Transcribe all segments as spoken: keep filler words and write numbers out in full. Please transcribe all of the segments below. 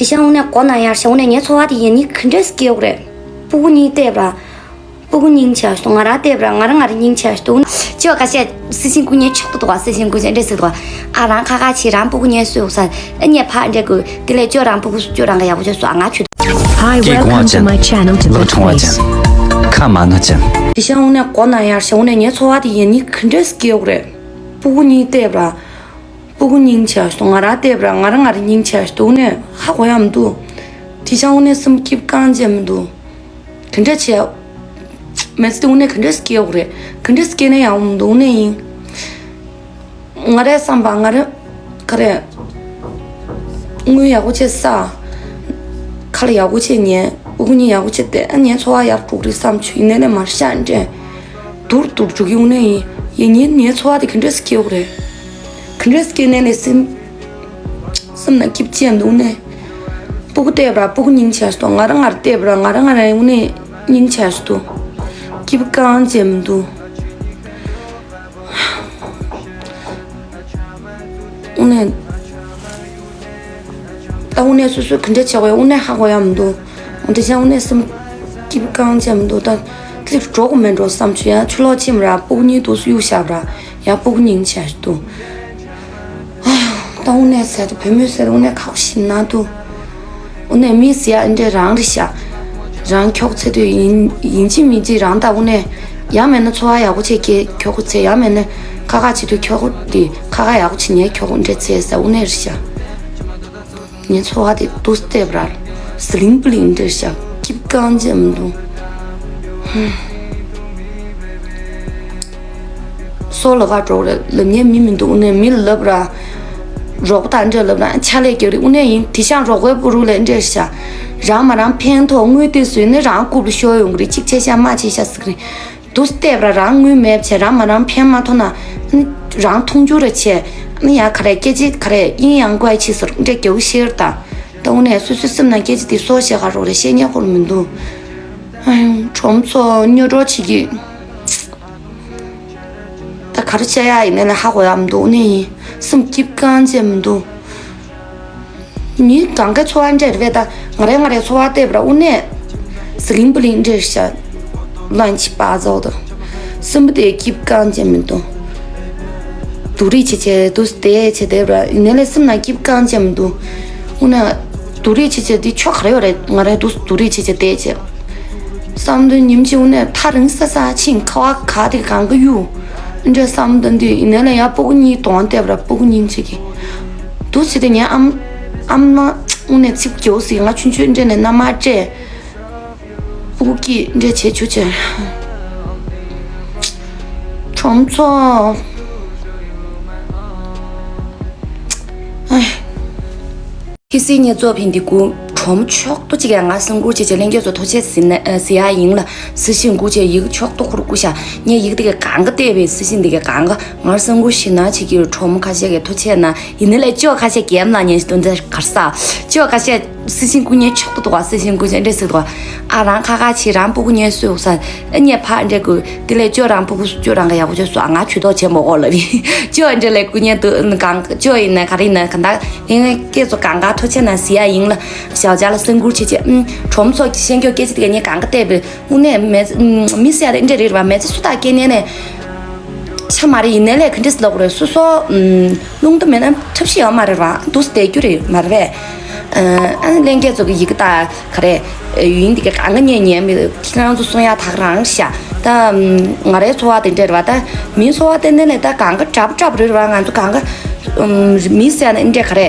དེ་ཤ་འུ་ནས་གོ་ན་ཡར་ཤ་འུ་ནས་ངའི་འཚོ་བ་དེ་ཡིན་ནི་ག་འདྲས་སྐྱེ་འོག་རེད། སྤུ་གུ་གཉིས་བལྟས་པ། སྤུ་གུ་གཉིས་ཆགས་སོང་། ང་རང་བལྟས་པ་ང་རང་ང་རང་གཉིས་ཆགས་སོང་། ཅོ་ཁ་ཤས་སི་སིན་ཀུ་ཉེ་ཆོག་ཏུ་འདུག་ག་སི་སིན་ཀུ་ཉེ་འདྲས་སི་འདུག་ག་ཨ་རང་ཁ་ཁ་ཆེ་རང་སྤུ་གུ་ཉེ་སོས་འོག་ས་ཨ་ཉེ་ཕ་འདྲས་ཀུ་དེ་ལས་ཅོ་རང་སྤུ་གུ་ཅོ་རང་ག་ཡག་པོ་ཅོ་སོ་ཨ་ང་ཆུ། Hi, welcome to my channel to look twice. ཁ་མ་ན་ཅན། དེ་ཤ་འུ་ནས་གོ་ན་ཡར་ཤ་འུ་ནས་ངའི་འཚོ་བ་དེ་ཡིན་ནི་ག་འདྲས་སྐྱེ་འོག་རེད། སྤུ་གུ་གཉིས་བལྟས་པ། སྤུ་གུ་གཉིས་ཆགས་སོང་། ང་རང་བལྟས་པ་ང་རང་ང་རང་གཉིས་ཆགས་སོང་ནས་ཧ་གོ་ཡ་མི་འདུག་དེ་ཤ་འུ་ནས་སེམས་སྐྱིད་གང་བྱས་མི་འདུག་དེ་འདྲ་བྱས། མེད་ཚེ་འུ་ནས་ག་འདྲ་སྐྱེ་འོག་རེད། ག་འདྲ་སྐྱེ་ན་ཡག་མི་འདུག་འུ་ནས་ཡིན། ང་རའི་བསམ་པ་ང་རེ་ག་རེ། དངུལ་ཡག་པོ་བྱས་ས། ཁ་ལ་ཡག་པོ་བྱས་ཉན། སྤུ་གུ་གཉིས་ཡག་པོ་བྱས་ཏེ་ཨ་ཉན་འཚོ་བ་ཡག་འགྲོ་གི་རེད་བསམ་བྱུང་ཡིན་ནའི་ལས་མར་ཤ་འདྲེན། དུར་དུར་འགྲོ་གི་འུ་ནས་ཡིན། ཡིན་ཉིན་ངའི་འཚོ་བ་དེ་ག་འདྲ་སྐྱེ་འོག་རེད། ག་འདྲ་སྐྱེ་ནས་ལས་སེམས། སེམས་ནང་སྐྱིད་ཅན་འདུག་ནས། སྤུ་གུ་བལྟས་པ་སྤུ་གུ་སྙིང་ཆ་ཞིག་འདུག་ང་རང་ང་རང་བལྟས་པ་ང་རང་ང་རང་དངོས་གནས་སྙིང་ཆ་ཞིག་འདུག་སྐྱིད་པོ་གང་ཅན་མི་འདུག་དངོས་གནས། ད་དངོས་གནས་སོ་སོ་ག་འདྲ་བྱ་དགོས་དངོས་གནས་ཧ་གོ་ཡ་མི་འདུག་འོ་དེ་བྱས་དངོས་གནས་སེམས་སྐྱིད་པོ་གང་ཅན་མི་འདུག་ད་ཚིག་འགྲོ་གི་མེད་འགྲོ་བསམ་བྱུང་ཡ་ཕྱི་ལོགས་ཕྱིན་ར་སྤུ་གུ་གཉིས་འདུག་སུ་གཡུག་བཞག་ར་ཡ་སྤུ་གུ་སྙིང་ཆ་ཞིག་འདུག་ད་དངོས་གནས་ཟེར་ཏེ་བུད་མེད་ཟེར་ཏེ་དངོས་གནས་ཁག་པོ་ཞིག་ན་འདུག་དངོས་གནས་མི་ཟེར་ཡ་འདི་འདྲས་རང་རེད་ཤག་རང་ཁྱོག་ཚེ་དུས་ཡིན་ཡིན་གཅིག་མིན་གཅིག་རང་ད་དངོས་གནས་ཡང་མེད་ན་འཚོ་བ་ཡག་པོ་བྱེད་ཀྱི་ཁྱོག་པོ་ཚེ་ཡང་མེད་ན་ཁ་ཁ་བྱེད་དུས་ཁྱོག་པོ་འདི་ཁ་ཁ་ཡག་པོ་བྱེད་ཉལ་ཁྱོག་པོ་འདྲས་ཚེ་ཟེར་དངོས་གནས་རེད་ཤག་ངའི་འཚོ་བ་དེ་དུས་བལྟས་པ་ར་ཟི་ལིང་པི་ལིང་འདྲས་ཤག་སྐྱིད་གང་ཅན་མི་འདུག་སོ་ལ་ཁ་གྲོགས་རེད་ལབ་ཉན་མི་མི་འདུག་དངོས་གནས་མི་ལབ་ར། རོགས་པ་དང་འདྲ་ལབ་ར་ཕྱག་ལས་རྒྱག་རེད་དངོས་གནས་ཡིན་དེ་ཤང་རོགས་པའི་པུ་རུ་ལས་འདྲ་ཤ། རང་མ་རང་ཕན་ཐོགས་དངུལ་དེ་བཟོས་ནས་རང་རྐུབ་ལ་ཤོར་ཡོང་གི་རེད་གཅིག་ཆེ་ཤ་མ་ཆེ་ཤ་ཟིག་རེད། དུས་བལྟས་པ་ར་རང་དངུལ་མེད་བྱས་རང་མ་རང་ཕན་མ་ཐོགས་ན། རང་མཐོང་རྒྱུ་ར་བྱས། ཡ་ག་རེ་སྐད་ཆ་ག་རེ་ཡིན་ཡང་དགོས་ཆེ་ཟེར་འདྲ་རྒྱག་ཤེར་ད། ད་དངོས་གནས་སོ་སོའི་སེམས་ནང་སྐད་ཆ་དེ་སོ་ཤེས་ཁ་རོགས་རེད་བཤད་ཉན་ཁོར་མི་འདུག་ཁྲོམ་ཚོ་སྨྱོ་གྲོགས་བྱེད་ཀྱི། ད་ག་རེ་བྱ་ཡ་ཡིན་ནའི་ཧ་གོ་ཡ་མི་འདུག་ནས་ཡིན་སེམས་སྐྱིད་གང་ཅན་མི་འདུག་མི་གང་གའི་འཚོ་བ་འདྲ་རེད་པས་ད་ང་རེ་ང་རེ་འཚོ་བ་བལྟས་པ་ར་དངོས་གནས་ཟི་ལིང་པི་ལིང་འདྲ་ཤ་ལན་ཆི་པ་ཛའོ་ད་སེམས་པ་དེ་སྐྱིད་གང་ཅན་མི་འདུག་སྡུག་རུས་བྱེད་བྱེད་དུས་དེ་བྱེད་བསྡད་པ་ར་ཡིན་ནའི་སེམས་ནང་སྐྱིད་གང་ཅན་མི་འདུག་དངོས་གནས་སྡུག་རུས་བྱེད་བྱེད་དེ་ཆོ་ག་རེ་ཡོད་རེད་ང་རེ་དུས་སྡུག་རུས་བྱེད་བྱེད་བསྡད་བྱེད། བསམ་དོན་ཉིན་གཅིག་དངོས་གནས་ཐག་རིང་ས་ས་ཕྱིན་ཁ་བ་ག་དེ་གང་ག་གཡུག་འདྲ་བསམ་དོན་དུས་ཡིན་ནའི་ལ་ཡ་སྤུ་གུ་གཉིས་གདོང་བལྟས་པ་ར་སྤུ་གུ་གཉིས་བྱེད་ཀྱི། དུས་ཚོད་དེ་ངའི་ཨམ་ཨམ་མ་དངོས་གནས་ཚིག་རྒྱོ་ཟིག་ང་ཆུང་ཆུང་འདྲ་ནས་མནའ་མ་སྤྲད། སྤུ་གུ་སྐྱིད་འདྲ་བྱེད་ཆུ་བྱེད། ཁྲོམ་ཚོ། ཨེ། ཁི་སི་ཉེ་ཚོ་ཕིན་དི་ཀུ་ཁྲོམ་ཆོག་ཏུ་ཅིག་ཡང་ང་སེམས་ཁུར་ཅིག་ཅིག་ལེན་རྒྱུ་ཚོ་ཐོ་ཆེ་ཟིན་ན་ཟི་ཡ་ཡིན་ལ་སི་ཤིན་ཀུ་ཅེ་ཡིག་ཆོག་ཏུ་ཁུར་ཀུ་ཤ་ཉེ་ཡིག་དེ་གི་གང་ག་བལྟས་པའི་སི་ཤིན་དེ་གི་གང་ག་ང་སེམས་ཁུར་ཤི་ན་ཅིག་གི་ཁྲོམ་ཁ་ཤས་ཀྱི་ཐོ་ཆེ་ན་ཡིན་ནི་ལས་ཅོ་ཁ་ཤས་གེམ་ལ་ཉན་ཤི་དུ་འདི་གར་ས་ཅོ་ཁ་ཤས་སི་ཤིན་ཀུ་ཉེ་ཆོག་ཏུ་དུ་བ་སི་ཤིན་ཀུ་ཅེ་འདྲེ་སི་དུ་བ་ཨ་རང་ཁ་ཁ་ཆི་རང་སྤུ་གུ་ཉེ་སུ་ཡོག་ས་ཨ་ཉེ་ཕ་འདྲེ་ཀུ། དེ་ལས་ཅོ་རང་སྤུ་གུ་ཅོ་རང་ག་ཡག་པོ་ཅོ་སོ་ཨ་ང་ཇུས་གཏོགས་བྱེད་མོ་གོ་ལབ་ཡིན། ཅོ་འདྲེ་ལས་སྐུ་ཉེ་དུ་གང་ཅོ་ཡིན་ན་ག་རེ་ཡིན་ན་ག་འདག་ཡིན་ངའི་སྐད་ཚོ་གང་ག་ཐོ་ཆེ་ན་ཟི་ཡ་ཡིན་ལ་ཞའོ་ཅག་ལ་སེམས་ཁུར་ཆེ་ཆེ་ཨུམ་ཁྲོམ་ཚོ་གི་ཤེས་མཁན་སྐད་ཆ་དེ་ག་ཉེ་གང་ག་བལྟས་པའི་དངོས་གནས་མེ་མི་ཟེར་ཡ་དེ་འདྲེ་རེད་བ་མེ་ཚེ་སུ་དག་སྐྱེ་ནས་ནས་ཆ་མ་རེད་ཡིན་ནའི་ལས་ག་འདྲེ་སི་ལོག་རེད་སུ་སོ་ཨུམ་རླུང་དུ་མེད་ན་ཐབས་ཤེས་ཡོད་མ་རེད་བ་འདུག་སེ་བསྡད་རྒྱུ་རེད་མ་རེད་བས། ཨ་ནི་ལྷན་རྒྱས་ཚོ་གི་ཡི་གེ་ད་ག་རེ། ཡུན་འདི་ག་གང་ག་ཉན་ཉན་མི་ཁྱེད་རང་ཚོ་གསུང་ཡ་དག་རང་ཤ། ད་ང་རའི་འཚོ་བ་དེ་འདྲ་རེད་བ་ད་མིའི་འཚོ་བ་དེ་ནས་ནས་ད་གང་ག་འདྲ་པོ་འདྲ་པོ་རེད་བ་ང་ཚོ་གང་ག་མི་ཟེར་ན་འདྲ་ག་རེ།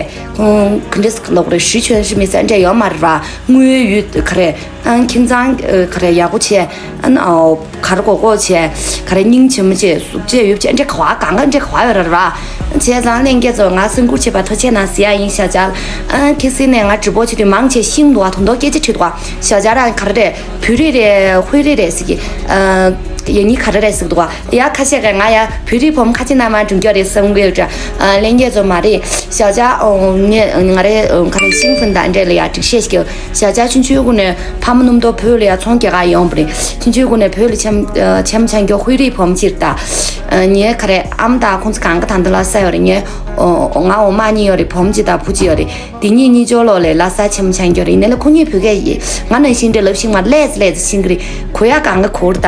ག་འདྲ་ལོག་རེ་ཞུ་ཆོས་ཞུ་མི་ཟེར་འདྲ་ཡོད་མ་རེད་བ་དངུལ་ཡོད་ག་རེ། ཨ་ཁྱིམ་ཚང་ག་རེ་ཡག་པོ་བྱས། ཨ་ནི་ཨོ་གར་གོ་གོ་བྱས་ག་རེ་སྙིང་རྗེ་མོ་བྱས་གཟུགས་བྱས་ཡོད་བྱས་འདྲ་ག་བ་གང་ག་འདྲ་ག་བ་ཡོད་ར་ར། བྱས་ཙང་ལྷན་རྒྱས་ཚོ་ང་སེམས་ཁུར་བྱེད་པ་ཐོ་ཆེ་ན་ཟི་ཡ་ཡིན་ཤ་ཅག་ཨ་ཁི་སི་ནས་ང་直播བྱེད་དུས་མང་ཆེ་ཤིང་འདུག་བ་དོན་དོ་སྐད་ཆ་དྲིས་འདུག་བ་ཤ་ཅག་རང་ག་རེ་རེད་བོད་རིགས་རེད་ཧུའེ་རིགས་རེད་ཟེར་གི་ཨ། ཡ་ནི་ག་རེ་རེད་ཟེར་གི་འདུག་བ། ཡ་ཁ་ཤས་ཀྱིས་ང་ཡ་བོད་རིགས་བུ་མོ་ཁ་ཆེ་ན་མ་འགྲོ་རྒྱུ་རེད་བསམ་གི་ཡོད་འདྲ། ཨ་ལྷན་རྒྱས་ཚོ་མ་རེད། ཞའོ་ཅཱ་ཨོ་ངས་ང་རེད་ཨོ་ག་རེ་ཤིང་ཙུན་དང་འབྲེལ་ལ་ཡ་སྒྲིག་བཤད་ཞིག་ཞའོ་ཅཱ་ཆུང་ཆུང་སྒང་ནས་ཕ་མ་མཉམ་དུ་བོད་ལ་ཡ་ཚོང་རྒྱག་ག་ཡོང་བ་རེད། ཆུང་ཆུང་སྒང་ནས་བོད་ལ་ཆེ་མོ་ཆེ་མོ་ཆགས་མཁན་ཧུའེ་རིགས་བུ་མོ་གཅིག་དང་། ངའི་ག་རེ་ཨ་མ་དང་ཁོང་ཚོ་གང་ག་ད་ལྟ་ལྷ་ས་ཡོད་རེད། ངའི་ཨོ་ང་འོ་མ་གཉིས་ཡོད་རེད། བུ་མོ་གཅིག་དང་བུ་གཅིག་ཡོད་རེད། དེ་གཉིས་གཉིས་ཆོག་ལོག་ལས་ལྷ་ས་ཆེ་མོ་ཆགས་མཁན་རེད། ཡིན་ནའི་ལ་ཁོ་གཉིས་བོད་སྐད་ཡིན། ང་ནང་བཞིན་འདྲ་ལབ་ཤེས་མ་རེད། ལས་ལས་ཤེས་ཀྱི་རེད། གོ་ཡ་གང་ག་གོ་རེད་ད།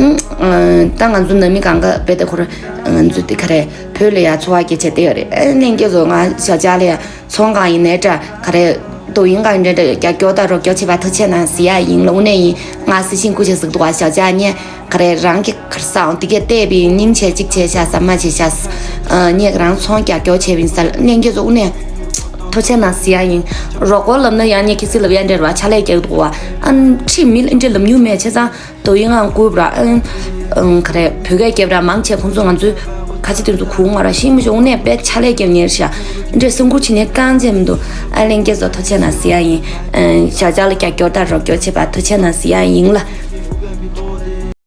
ཨུམ། ད་ང་ཚོ་ནང་མི་གང་ག་བེད་ད་ཁོ་ར་ང་ཚོ་དེ་ག་རེ་བོད་ལ་ཡ་འཚོ་བ་སྐྱེལ་བྱས་བསྡད་ཡོད་རེད། ཨ་ལྷན་རྒྱས་ཚོ་ང་ཞའོ་ཅཱ་ལ་ཡ་ཚོང་གང་ཡིན་ནའི་འདྲ་ག་རེ་དོ་ཡིན་གང་ཡིན་འདྲ་འདྲ་རྒྱབ་སྐྱོར་དང་རོགས་སྐྱོར་བྱས་པ་ཐུགས་རྗེ་གནང་ཟེར་ཡ་ཡིན། ལ་དངོས་གནས་ཡིན། ང་སི་ཤིང་ཀུ་ཆེ་ཟིག་འདུག་བ། ཞའོ་ཅཱ་ངས་ག་རེ་རང་གི་གར་སང་དེ་གས་བལྟས་པའི་སྙིང་རྗེ་གཅིག་བྱས་ཤག་ཟ་མ་བྱས་ཤག་ངས་རང་ཚོང་རྒྱབ་སྐྱོར་བྱས་པ་ཡིན་ས། ལྷན་རྒྱས་ཚོ་དངོས་གནས་ཐུགས་རྗེ་གནང་ཟེར་ཡ་ཡིན། རོགས་སྐོར་ལབ་ན་ཡང་ངས་ཁྱེད་ཚོ་ལབ་ཡ་འདྲ་རེད་བ། ཕྱག་ལས་རྒྱག་འདུག་བ། ཨ་ཁྲིད་མི་ལ་འདྲ་ལབ་མྱོང་མེད། བྱས་ཙང་དོ་ཡིན་ངང་བསྐུར་བ་ར། ཨ་ག་རེ་བོད་སྐད་རྒྱབ་ར་མང་ཆེ་ཁོང་ཚོ་ང་ཚོའི་ཁ་ཆེ་དེ་ཚོ་གུང་ང་ར་ཤིང་མི་ཤོང་ནས་དཔེ་ཕྱག་ལས་རྒྱབ་ཉེར་ཤག་འདྲ་སེམས་ཁུར་བྱེད་ནས་རྐང་རྗེས་མི་འདུག་ཨ་ལྷན་རྒྱས་ཚོ་ཐུགས་རྗེ་གནང་ཟེར་ཡ་ཡིན། ཞའོ་ཅཱ་ལ་རྒྱབ་སྐྱོར་དང་རོགས་སྐྱོར་བྱས་པ་ཐུགས་རྗེ་གནང་ཟེར་ཡ་ཡིན་ལ།